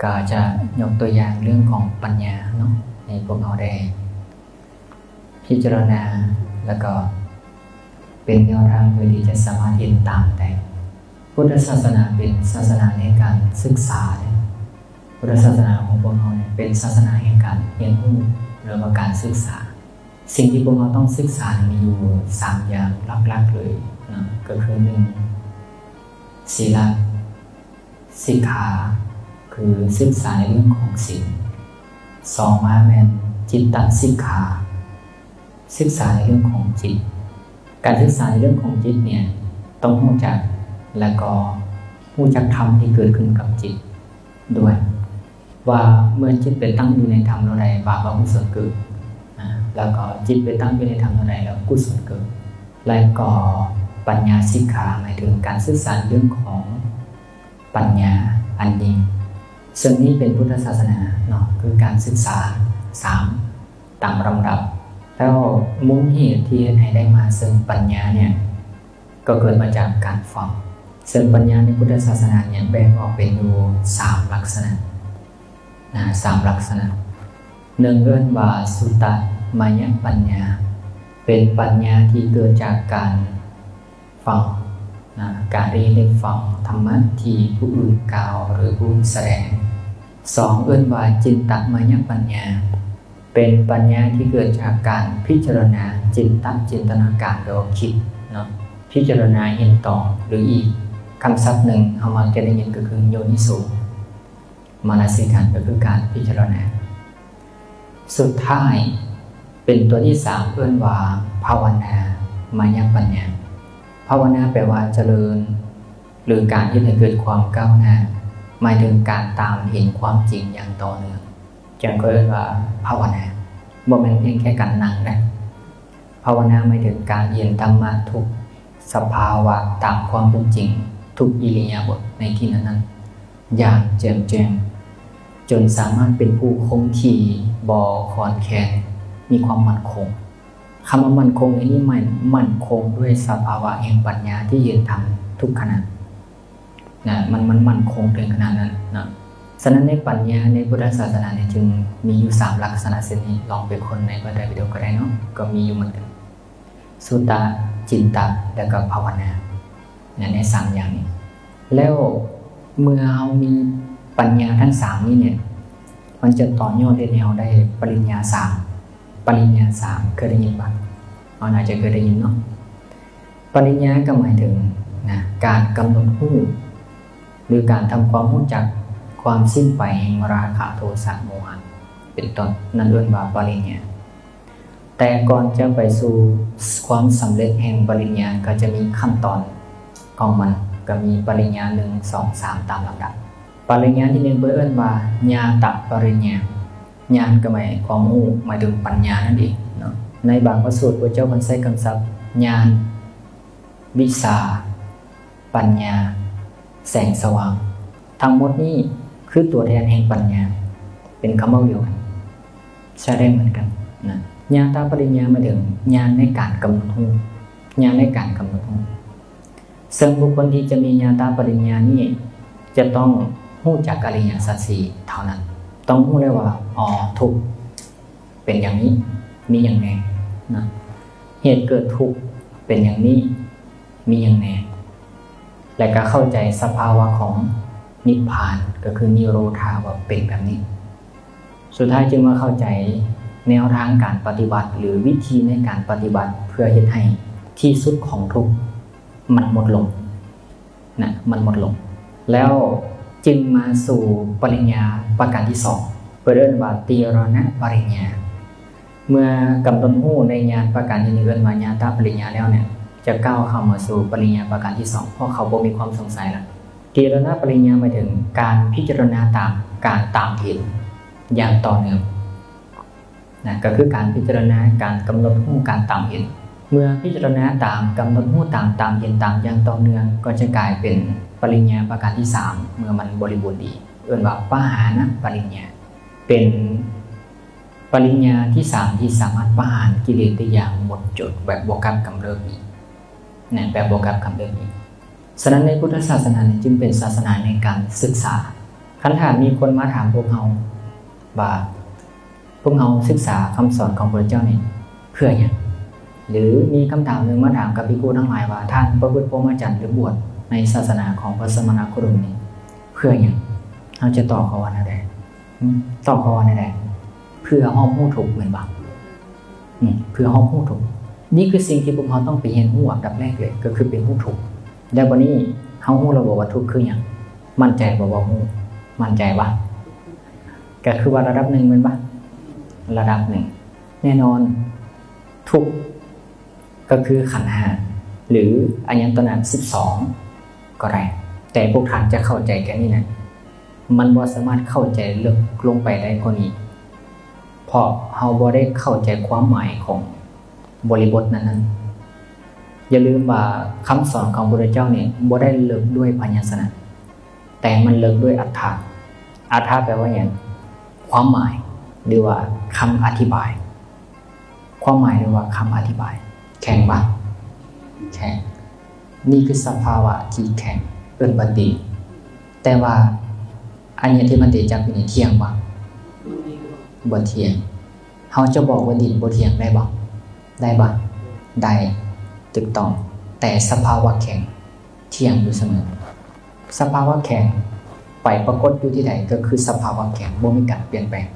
ກໍຈະຍົກຕົວຢ່າງເລື່ອງຂອງປັນຍາເນາະ ໃຫ້ພວກເຮົາໄດ້ພິຈາລະນາ ແລ້ວກໍເປັນແນວທາງເພື່ອທີ່ຈະສາມາດເຫັນຕາມໄດ້. ພຸດທະສາສະໜາເປັນສາສະໜາໃນການສຶກສາເດ້. ພຸດທະສາສະໜາຂອງພວກເຮົານີ້ເປັນສາສະໜາແຫ່ງການຮຽນຮູ້ ຫຼືວ່າການສຶກສາ. ສິ່ງທີ່ພວກເຮົາຕ້ອງສຶກສານີ້ມີຢູ່ສາມຢ່າງຫຼັກໆເລີຍເນາະ ກໍຄື ໜຶ່ງ ສີລະສິກຂາ ຄືສຶກສາໃນເລື່ອງຂອງສິນ. ສອງມາແມ່ນຈິດຕະສິກຂາ ສຶກສາໃນເລື່ອງຂອງຈິດ. ການສຶກສາໃນເລື່ອງຂອງຈິດເນີ້ຍ ຕ້ອງຮູ້ຈັກ ແລ້ວກໍຮູ້ຈັກທຳທີ່ເກີດຂຶ້ນກັບຈິດດ້ວຍ ວ່າເມື່ອຈິດໄປຕັ້ງຢູ່ໃນທຳເທົ່າໃດ ບາບອະກຸສົນເກີດ ອາ ແລ້ວກໍຈິດໄປຕັ້ງຢູ່ໃນທຳເທົ່າໃດ ແລ້ວກຸສົນເກີດ. ແລະກໍປັນຍາສິກຂາ ໝາຍເຖິງການສຶກສາເລື່ອງຂອງປັນຍາອັນຍິ່ງ ເຊິ່ງນີ້ເປັນພຸດທະສາສະໜາເນາະ ຄືການສຶກສາສາມຕາມລຳດັບ. ແລ້ວມູນເຫດທີ່ເຮັດໃຫ້ໄດ້ມາເຊິ່ງປັນຍາເນີ້ຍ ກໍເກີດມາຈາກການຟັງ. ເຊິ່ງປັນຍາໃນພຸດທະສາສະໜາເນີ້ຍແບ່ງອອກເປັນຢູ່ສາມລັກສະນະ ນະ ສາມລັກສະນະ. ໜຶ່ງເອີ້ນວ່າສຸຕະມາຍະປັນຍາ ເປັນປັນຍາທີ່ເກີດຈາກການຟັງ ນະ ການໄດ້ຍິນໄດ້ຟັງທຳມະທີ່ຜູ້ອື່ນກ່າວ ຫຼື ຜູ້ອື່ນສະແດງ. ສອງເອີ້ນວ່າຈິນຕະມາຍະປັນຍາ ເປັນປັນຍາທີ່ເກີດຈາກການພິຈາລະນາ ຈິນຕະ ຈິນຕະນາການ ແປວ່າຄິດເນາະ ພິຈາລະນາເຫັນຕອງ ຫຼື ອີກຄຳສັບໜຶ່ງເຮົາມັກຈະໄດ້ຍິນກໍຄືໂຍນິໂສ ມະນະສິການ ກໍຄືການພິຈາລະນາ. ສຸດທ້າຍເປັນຕົວທີສາມ ເອີ້ນວ່າພາວະນາມາຍະປັນຍາ. ພາວະນາແປວ່າຈະເລີນ ຫຼື ການເຮັດໃຫ້ເກີດຄວາມກ້າວໜ້າ ໝາຍເຖິງການຕາມເຫັນຄວາມຈິງຢ່າງຕໍ່ເນື່ອງ ຈັ່ງເອີ້ນວ່າພາວະນາ. ບໍ່ແມ່ນພຽງແຄ່ການນັ່ງນະ. ພາວະນາໝາຍເຖິງການເຫັນທຳມະທຸກສະພາວະຕາມຄວາມເປັນຈິງ ທຸກອິລິຍາບົດໃນທີ່ນັ້ນໆ ຢ່າງແຈ່ມແຈ້ງ ຈົນສາມາດເປັນຜູ້ຄົງທີ່ ບໍ່ຄອນແຄນ ມີຄວາມໝັ້ນຄົງ. ຄຳວ່າໝັ້ນຄົງໃນທີ່ນີ້ໝາຍໝັ້ນຄົງດ້ວຍສະພາວະແຫ່ງປັນຍາທີ່ເຫັນທຳທຸກຂະນະ ນະ ມັນ ມັນໝັ້ນຄົງເຖິງຂະນະນັ້ນເນາະ. ສະນັ້ນໃນປັນຍາໃນພຸດທະສາສະໜານີ້ຈຶ່ງມີຢູ່ສາມລັກສະນະເຊັ່ນນີ້ ລອງໄປຄົ້ນໃນພະໄຕປິດົກກໍໄດ້ເນາະ ກໍມີຢູ່ເໝືອນກັນ ສຸຕະ ຈິນຕະ ແລ້ວກໍພາວະນາ ນະ ໃນສາມຢ່າງນີ້. ແລ້ວເມື່ອເຮົາມີປັນຍາທັງສາມນີ້ເນີ້ຍ ມັນຈະຕໍ່ຍອດເຮັດໃຫ້ເຮົາໄດ້ປະລິນຍາສາມ ປະລິນຍາສາມ ເຄີຍໄດ້ຍິນບໍ່? ເຮົາໜ້າຈະເຄີຍໄດ້ຍິນເນາະ. ປະລິນຍາກໍໝາຍເຖິງ ນະ ການກຳນົດຮູ້ ຫຼື ການທຳຄວາມຮູ້ຈັກຄວາມສິ້ນໄປແຫ່ງລາຄະ ໂທສະ ໂມຫະ ເປັນຕົ້ນ ນັ້ນເອີ້ນວ່າປະລິນຍາ. ແຕ່ກ່ອນຈະໄປສູ່ຄວາມສຳເລັດແຫ່ງປະລິນຍາ ກໍຈະມີຂັ້ນຕອນຂອງມັນ ກໍມີປະລິນຍາ ໜຶ່ງ ສອງ ສາມ ຕາມລຳດັບ. ປະລິນຍາທີໜຶ່ງ ເພິ່ນເອີ້ນວ່າຍາຕະປະລິນຍາ. ຍານກໍໝາຍຄວາມຮູ້ ໝາຍເຖິງປັນຍານັ້ນເອງເນາະ. ໃນບາງພະສູດ ພະເຈົ້າເພິ່ນໃຊ້ຄຳສັບຍານ, ວິຊາ, ປັນຍາ, ແສງສະຫວ່າງ. ທັງໝົດນີ້ຄືຕົວແທນແຫ່ງປັນຍາ ເປັນຄຳເວົ້າດຽວກັນ ໃຊ້ໄດ້ເໝືອນກັນນະ. ຍາຕະປະລິນຍາໝາຍເຖິງຍານໃນການກຳນົດຮູ້ ຍານໃນການກຳນົດຮູ້. ເຊິ່ງບຸກຄົນທີ່ຈະມີຍາຕະປະລິນຍານີ້ ຈະຕ້ອງຮູ້ຈັກອະລິຍະສັດສີ່ເທົ່ານັ້ນ. ຕ້ອງຮູ້ແລ້ວວ່າ ອໍ ທຸກເປັນຢ່າງນີ້ ມີຫຍັງແດ່ນະ, ເຫດເກີດທຸກເປັນຢ່າງນີ້ ມີຫຍັງແດ່ ແລະ ກໍເຂົ້າໃຈສະພາວະຂອງນິບພານ ກໍຄືນິໂຣທາ ວ່າເປັນແບບນີ້. ສຸດທ້າຍຈຶ່ງມາເຂົ້າໃຈແນວທາງການປະຕິບັດ ຫຼື ວິທີໃນການປະຕິບັດ ເພື່ອເຮັດໃຫ້ທີ່ສຸດຂອງທຸກມັນໝົດລົງນະ ມັນໝົດລົງ. ແລ້ວຈຶ່ງມາສູ່ປະລິນຍາປະການທີສອງ ເພິ່ນເອີ້ນວ່າຕີລະນະປະລິນຍາ. ເມື່ອກຳນົດຮູ້ໃນຍານປະການທີໜຶ່ງ ເອີ້ນວ່າຍາຕະປະລິນຍາແລ້ວເນ່ຍ ຈະກ້າວເຂົ້າມາສູ່ປະລິນຍາປະການທີສອງ ເພາະເຂົາບໍ່ມີຄວາມສົງໄສລະ. ຕີລະນະປະລິນຍາໝາຍເຖິງການພິຈາລະນາຕາມການຕາມເຫັນຢ່າງຕໍ່ເນື່ອງນະ ກໍຄືການພິຈາລະນາ ການກຳນົດຮູ້ ການຕາມເຫັນ. ເມື່ອພິຈາລະນາຕາມ ກຳນົດຮູ້ຕາມ ຕາມເຫັນຕາມຢ່າງຕໍ່ເນື່ອງ ກໍຈະກາຍເປັນປະລິນຍາປະການທີສາມ ເມື່ອມັນບໍລິບູນດີ ເອີ້ນວ່າປະຫານະປະລິນຍາ ເປັນປະລິນຍາທີສາມທີ່ສາມາດປະຫານກິເລດໄດ້ຢ່າງໝົດຈົດ ແບບບໍ່ກັບກຳເລີບອີກນະ ແບບບໍ່ກັບກຳເລີບອີກ. ສະນັ້ນໃນພຸດທະສາສະໜານີ້ຈຶ່ງເປັນສາສະໜາແຫ່ງການສຶກສາ. ຄັນຖ້າມີຄົນມາຖາມພວກເຮົາວ່າ ພວກເຮົາສຶກສາຄຳສອນຂອງພະພຸດທະເຈົ້ານີ້ເພື່ອຫຍັງ? ຫຼື ມີຄຳຖາມໜຶ່ງມາຖາມກັບພິກຂຸທັງຫຼາຍວ່າ ທ່ານປະພຶດພົມມະຈັນ ຫຼື ບວດໃນສາສະໜາຂອງພະສະມະນະໂຄດົມນີ້ເພື່ອຫຍັງ? ເຮົາຈະຕອບເຂົາວ່າແນວໃດ? ຕອບເຂົາວ່າແນວໃດ? ເພື່ອຮອບຮູ້ທຸກແມ່ນບໍ່? ອືມ ເພື່ອຮອບຮູ້ທຸກ. ນີ້ຄືສິ່ງທີ່ພວກເຮົາຕ້ອງໄປຮຽນຮູ້ອັນດັບແລກເລີຍ ກໍຄືໄປຮູ້ທຸກ. ແລ້ວບັດນີ້ເຮົາຮູ້ແລ້ວບໍ່ວ່າທຸກຄືຫຍັງ? ໝັ້ນໃຈບໍ່ວ່າຮູ້? ໝັ້ນໃຈບໍ່? ກໍຄືວ່າລະດັບໜຶ່ງແມ່ນບໍ່? ລະດັບໜຶ່ງ. ແນ່ນອນ ທຸກກໍຄືຂັນຫ້າ ຫຼື ອາຍະຕະນະສິບສອງກໍໄດ້. ແຕ່ພວກທ່ານຈະເຂົ້າໃຈແຄ່ນີ້ນະ. ມັນບໍ່ສາມາດເຂົ້າໃຈເລິກລົງໄປໄດ້ກວ່ານີ້ ເພາະເຮົາບໍ່ໄດ້ເຂົ້າໃຈຄວາມໝາຍຂອງບໍລິບົດນັ້ນໆ. ຢ່າລືມວ່າຄຳສອນຂອງພະພຸດທະເຈົ້ານີ້ບໍ່ໄດ້ເລິກດ້ວຍພະຍັນຊະນະ, ແຕ່ມັນເລິກດ້ວຍອັດຖະ. ອັດຖະແປວ່າຫຍັງ? ຄວາມໝາຍ ຫຼືວ່າຄຳອະທິບາຍ. ຄວາມໝາຍ ຫຼືວ່າຄຳອະທິບາຍ. ແຂງບໍ່? ແຂງ. ນີ້ຄືສະພາວະທີ່ແຂງ ເອີ້ນວ່າດິນ. ແຕ່ວ່າອັນນີ້ທີ່ມັນໄດ້ຈັບຢູ່ນີ້ທ່ຽງບໍ່? ບໍ່ທ່ຽງ. ເຮົາຈະບອກວ່າດິນບໍ່ທ່ຽງໄດ້ບໍ່? ໄດ້ບໍ່? ໄດ້. ຖືກຕ້ອງ. ແຕ່ສະພາວະແຂງທ່ຽງຢູ່ສະເໝີ. ສະພາວະແຂງໄປປາກົດຢູ່ທີ່ໃດ ກໍຄືສະພາວະແຂງ ບໍ່ມີການປ່ຽນແປງ.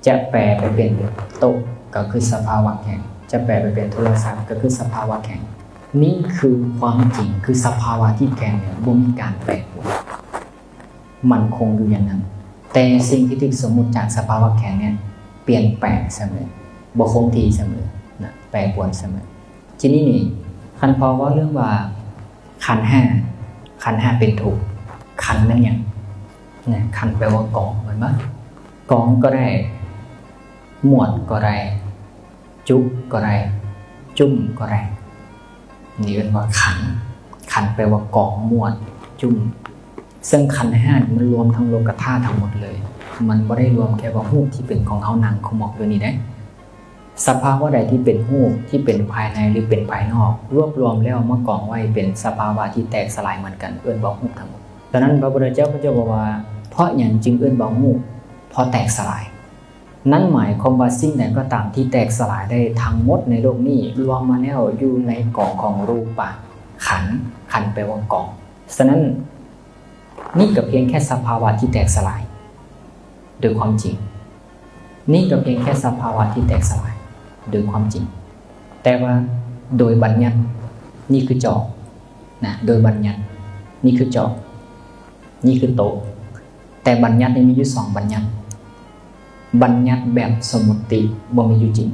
ຈະແປໄປເປັນໂຕະ ກໍຄືສະພາວະແຂງ, ຈະແປໄປເປັນໂທລະສັບ ກໍຄືສະພາວະແຂງ. ນີ້ຄືຄວາມຈິງ, ຄືສະພາວະທີ່ແຂງ ບໍ່ມີການແປປວນ, ໝັ້ນຄົງຢູ່ຢ່າງນັ້ນ. ແຕ່ສິ່ງທີ່ຖືກສົມມຸດຈາກສະພາວະແຂງນີ້ ປ່ຽນແປງສະເໝີ, ບໍ່ຄົງທີ່ສະເໝີນະ, ແປປວນສະເໝີ. ທີນີ້ນີ້ ຄັນພໍເວົ້າເລື່ອງວ່າ ຂັນຫ້າ, ຂັນຫ້າເປັນທຸກ. ຂັນແມ່ນຫຍັງ? ນະ, ຂັນແປວ່າກອງ, ແມ່ນບໍ່? ກອງກໍໄດ້, ໝວດກໍໄດ້, ຈຸກໍໄດ້, ຈຸ້ມກໍໄດ້. ນີ້ເອີ້ນວ່າຂັນ. ຂັນແປວ່າກອງ, ໝວດ, ຈຸ້ມ. ເຊິ່ງຂັນຫ້ານີ້ມັນລວມທັງໂລກະທາດທັງໝົດເລີຍ. ມັນບໍ່ໄດ້ລວມແຄ່ວ່າຮູບທີ່ເປັນຂອງເຮົານັ່ງຂະໝອກຢູ່ນີ້ເດ້. ສະພາວະໃດທີ່ເປັນຮູບ, ທີ່ເປັນພາຍໃນ ຫຼື ເປັນພາຍນອກ, ລວບລວມແລ້ວມາກອງໄວ້ເປັນສະພາວະທີ່ແຕກສະຫຼາຍເໝືອນກັນ, ເອີ້ນວ່າຮູບທັງໝົດ. ສະນັ້ນ ພະພຸດທະເຈົ້າ ພະເຈົ້າບອກວ່າ ເພາະຫຍັງຈຶ່ງເອີ້ນວ່າຮູບ? ເພາະແຕກສະຫຼາຍ. ນັ້ນໝາຍຄວາມວ່າສິ່ງໃດກໍຕາມທີ່ແຕກສະຫຼາຍໄດ້ທັງໝົດໃນໂລກນີ້ ລວມມາແລ້ວຢູ່ໃນກອງຂອງຮູບປະຂັນ, ຂັນແປວ່າກອງ. ສະນັ້ນ ນີ້ກໍພຽງແຄ່ສະພາວະທີ່ແຕກສະຫຼາຍໂດຍຄວາມຈິງ. ນີ້ກໍພຽງແຄ່ສະພາວະທີ່ແຕກສະຫຼາຍໂດຍຄວາມຈິງ. ແຕ່ວ່າໂດຍບັນຍັດ ນີ້ຄືຈອກນະ, ໂດຍບັນຍັດ ນີ້ຄືຈອກ, ນີ້ຄືໂຕະ. ແຕ່ບັນຍັດນີ້ມີຢູ່ສອງບັນຍັດ. ບັນຍັດແບບສົມມຸດຕິບໍ່ມີຢູ່ຈິງ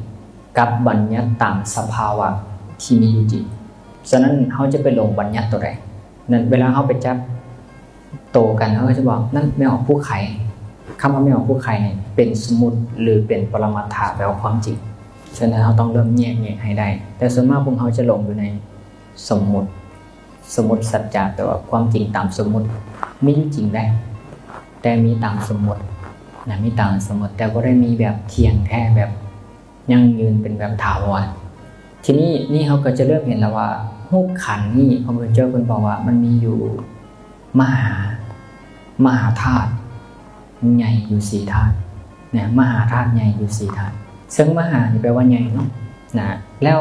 ກັບບັນຍັດຕາມສະພາວະທີ່ມີຢູ່ຈິງ. ສະນັ້ນ ເຮົາຈະໄປຫຼົງບັນຍັດໂຕໃດ? ນັ້ນ ເວລາເຮົາໄປຈັບໂຕກັນ ເຮົາກໍຈະບອກ ນັ້ນແມ່ອອກຜູ້ໄຂ. ຄຳວ່າແມ່ອອກຜູ້ໄຂນີ້ເປັນສົມມຸດ ຫຼື ເປັນປະລະມັດຖະ ແປວ່າຄວາມຈິງ. ສະນັ້ນ ເຮົາຕ້ອງເລີ່ມແຍກແຍະໃຫ້ໄດ້. ແຕ່ສ່ວນມາກພວກເຮົາຈະຫຼົງຢູ່ໃນສົມມຸດ. ສົມມຸດສັດຈະ ແປວ່າຄວາມຈິງຕາມສົມມຸດ ມີຢູ່ຈິງໄດ໋ ແຕ່ມີຕາມສົມມຸດນະ, ມີຕາມສົມມຸດ ແຕ່ບໍ່ໄດ້ມີແບບທ່ຽງແທ້ ແບບ ຢັ້ງຢືນເປັນແບບຖາວອນ. ທີນີ້ນີ້ເຮົາກໍຈະເລີ່ມເຫັນແລ້ວວ່າ ຮູບຂັນນີ້ ພະພຸດທະເຈົ້າເພິ່ນບອກວ່າມັນມີຢູ່ມະຫາ, ມະຫາທາດໃຫຍ່ຢູ່ສີ່ທາດນະ, ມະຫາທາດໃຫຍ່ຢູ່ສີ່ທາດ. ເຊິ່ງມະຫານີ້ແປວ່າໃຫຍ່ເນາະນະ, ແລ້ວ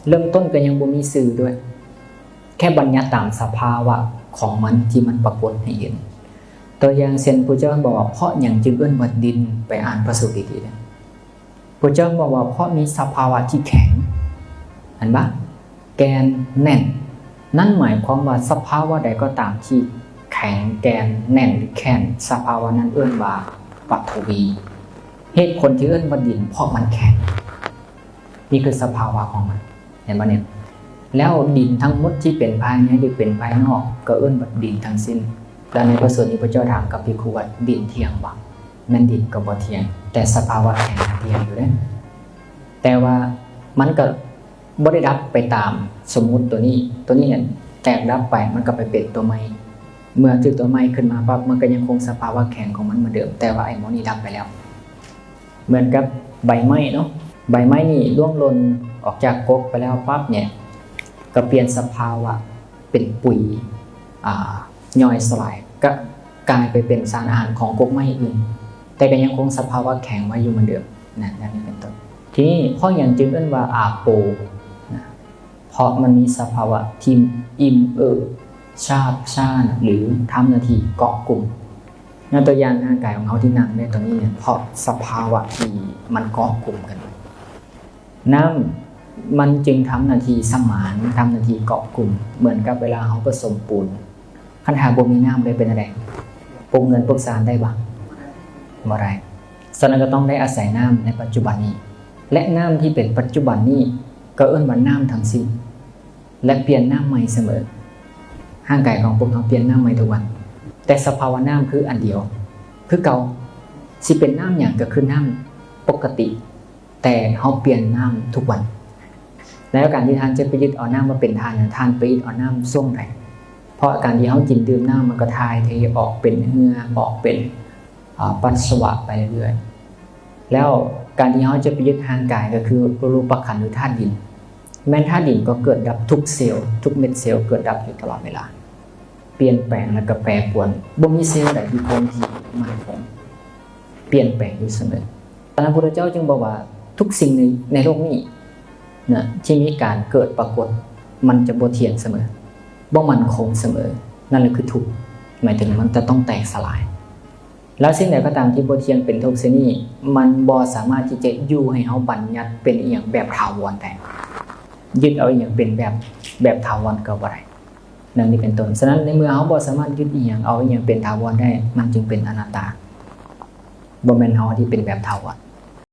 ເລີ່ມຕົ້ນກໍຍັງບໍ່ມີຊື່ດ້ວຍ, ແຄ່ບັນຍັດຕາມສະພາວະຂອງມັນທີ່ມັນປາກົດໃຫ້ເຫັນ. ຕົວຢ່າງເຊັ່ນ ພະເຈົ້າບອກວ່າ ເພາະຫຍັງຈຶ່ງເອີ້ນວ່າດິນ? ໄປອ່ານພະສູດດີໆເດີ້. ພະເຈົ້າບອກວ່າ ເພາະມີສະພາວະທີ່ແຂງ, ເຫັນປະ? ແກ່ນແໜ້ນ. ນັ້ນໝາຍຄວາມວ່າສະພາວະໃດກໍຕາມທີ່ແຂງແກ່ນແໜ້ນ ຫຼື ແໜ້ນ, ສະພາວະນັ້ນເອີ້ນວ່າປະທະວີ. ເຫດຜົນທີ່ເອີ້ນວ່າດິນ ເພາະມັນແຂງ. ນີ້ຄືສະພາວະຂອງມັນ. ເຫັນບໍ່ນີ້? ແລ້ວດິນທັງໝົດທີ່ເປັນພາຍໃນ ຫຼື ເປັນພາຍນອກ ກໍເອີ້ນວ່າດິນທັງສິ້ນ. ແລ້ວໃນພະສູດນີ້ ພະເຈົ້າຖາມກັບພິກຂຸວ່າ ດິນທ່ຽງບໍ່? ແມ່ນດິນກໍບໍ່ທ່ຽງ, ແຕ່ສະພາວະແຂງນັ້ນທ່ຽງຢູ່ເດ້. ແຕ່ວ່າມັນກໍບໍ່ໄດ້ດັບໄປຕາມສົມມຸດຕົວນີ້, ຕົວນີ້ນັ້ນແຕກດັບໄປ ມັນກໍໄປເປັນຕົວໃໝ່. ເມື່ອຖືກຕົວໃໝ່ຂຶ້ນມາປັບ ມັນກໍຍັງຄົງສະພາວະແຂງຂອງມັນເໝືອນເດີມ, ແຕ່ວ່າໄອ້ໝໍນີ້ດັບໄປແລ້ວ. ເໝືອນກັບໃບໄມ້ເນາະ, ໃບໄມ້ນີ້ລ່ວງຫຼົ່ນອອກຈາກກົກໄປແລ້ວປັບເນີ້ຍ ກໍປ່ຽນສະພາວະເປັນປຸຍ, ອາ, ຍ່ອຍສະຫຼາຍ, ກະ, ກາຍໄປເປັນສານອາຫານຂອງກົກໄມ້ອື່ນ, ແຕ່ກໍຍັງຄົງສະພາວະແຂງໄວ້ຢູ່ເໝືອນເດີມນະ, ດັ່ງນີ້ເປັນຕົ້ນ. ທີນີ້ເພາະຫຍັງຈຶ່ງເອີ້ນວ່າອາໂປນະ? ເພາະມັນມີສະພາວະທີ່ອີ່ມເອີບຊາບຊານ ຫຼື ທຳໜ້າທີ່ເກາະກຸມ. ຍົກຕົວຢ່າງ ຮ່າງກາຍຂອງເຮົາທີ່ນັ່ງໃນຕອນນີ້ເນຍ ເພາະສະພາວະທີ່ມັນເກາະກຸມກັນ, ນ້ຳມັນຈຶ່ງທຳໜ້າທີ່ສະໝານ, ທຳໜ້າທີ່ເກາະກຸມ, ເໝືອນກັບເວລາເຮົາປະສົມປູນ. ຄັນຖ້າບໍ່ມີນ້ຳໄດ້ເປັນຈັ່ງໃດ? ປົກເງິນປົກຊານໄດ້ບໍ່? ບໍ່ໄດ້. ສະນັ້ນກໍຕ້ອງໄດ້ອາໄສນ້ຳໃນປັດຈຸບັນນີ້ ແລະ ນ້ຳທີ່ເປັນປັດຈຸບັນນີ້ກໍເອີ້ນວ່ານ້ຳທັງສິ້ນ ແລະ ປ່ຽນນ້ຳໃໝ່ສະເໝີ. ຮ່າງກາຍຂອງພວກເຮົາປ່ຽນນ້ຳໃໝ່ທຸກວັນ, ແຕ່ສະພາວະນ້ຳຄືອັນດຽວ ຄືເກົ່າ. ຊິເປັນນ້ຳຫຍັງກໍຄືນ້ຳປົກກະຕິ, ແຕ່ເຮົາປ່ຽນນ້ຳທຸກວັນ. ແລ້ວການທີ່ທ່ານຈະໄປຍຶດເອົານ້ຳມາເປັນທາດນະ, ທ່ານໄປຍຶດເອົານ້ຳຊ່ວງໃດ? ເພາະການທີ່ເຮົາກິນດື່ມນ້ຳ ມັນກໍຖ່າຍເທອອກເປັນເຫື່ອ, ອອກເປັນ ອາ ປັດສະວະໄປເລື້ອຍໆ. ແລ້ວການທີ່ເຮົາຈະໄປຍຶດຮ່າງກາຍ ກໍຄືຮູບປະຂັນ ຫຼື ທາດດິນ. ແມ່ນທາດດິນກໍເກີດດັບທຸກເຊວ, ທຸກເມັດເຊວເກີດດັບຢູ່ຕະຫຼອດເວລາ, ປ່ຽນແປງ ແລ້ວກໍແປປວນ. ບໍ່ມີເຊວໃດທີ່ຄົງທີ່ໝັ້ນຄົງ, ປ່ຽນແປງຢູ່ສະເໝີ. ສະນັ້ນ ພະພຸດທະເຈົ້າຈຶ່ງບອກວ່າ ທຸກສິ່ງໃນ ໃນໂລກນີ້ນະ ທີ່ມີການເກີດປາກົດ ມັນຈະບໍ່ທ່ຽງສະເໝີ, ບໍ່ໝັ້ນຄົງສະເໝີ. ນັ້ນແຫຼະຄືທຸກ, ໝາຍເຖິງມັນຈະຕ້ອງແຕກສະຫຼາຍ. ແລ້ວສິ່ງໃດກໍຕາມທີ່ບໍ່ທ່ຽງເປັນທຸກເຊັ່ນນີ້ ມັນບໍ່ສາມາດທີ່ຈະຢູ່ໃຫ້ເຮົາບັນຍັດເປັນອີ່ຫຍັງແບບຖາວອນໄດ້, ຍຶດເອົາອີ່ຫຍັງເປັນແບບ ແບບຖາວອນກໍບໍ່ໄດ້, ດັ່ງນີ້ເປັນຕົ້ນ. ສະນັ້ນ ໃນເມື່ອເຮົາບໍ່ສາມາດຍຶດອີ່ຫຍັງ ເອົາອີ່ຫຍັງເປັນຖາວອນໄດ້ ມັນຈຶ່ງເປັນອະນັດຕາ, ບໍ່ແມ່ນເຮົາທີ່ເປັນແບບຖາວອນ.